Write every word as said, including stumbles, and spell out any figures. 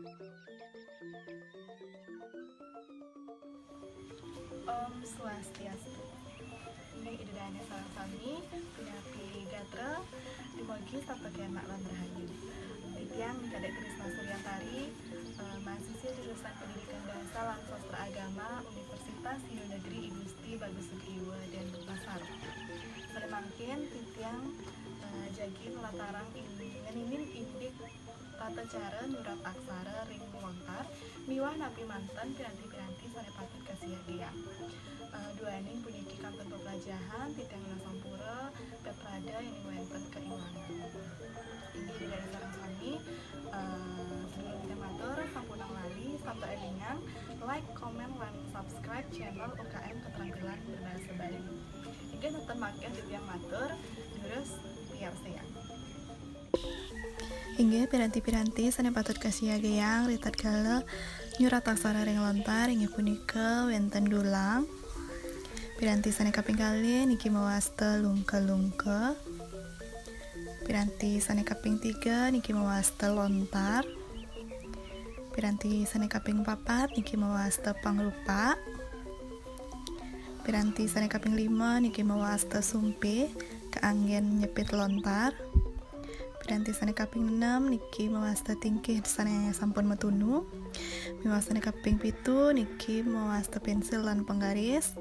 Om Swastiastu. Inggih Ida dané sareng sami, punapi gatra, dumugi sareng kénak lan rahayu. Titiang Kadek Krisna Suryantari, eh, mahasiswi jurusan Pendidikan Bahasa lan Sastra Agama Universitas Hindu Negeri I Gusti Bagus Sugiwa Denpasar. Sané mangkin titiang, eh, jagi nlatarang ing-, ngeninin indik tata cara nyurat aksara ring lontar miwah napi manten piranti-piranti sané patut kasiyagayang. Eh, duaning puniki kantun peplajahan, titiang nunas sampura, peprada yéning wénten kailangan. Inggih Ida dané sareng sami, eh, sadurung titiang matur, sampunang lali, sareng élingang, like, komen, lan subscribe channel U K M Keterampilan Berbahasa Bali. Inggih nénten makéh titiang matur, durus piarsayang. Inggih piranti-piranti sané patut kasiyagayang ritatkala nyurat aksara ring lontar inggih punika wénten dulang. Piranti sané kaping kalih niki mawasta lungka-lungka. Piranti sané kaping tiga niki mawasta lontar. Piranti sané kaping papat niki mawasta pangrupak. Piranti sané kaping lima niki mawasta sumpih kaanggén nyepit lontar. Piranti sané kaping enam niki mawasta tingkih sané sampun matunu. Miwah sané kaping pitu niki mawasta pénsil lan penggaris.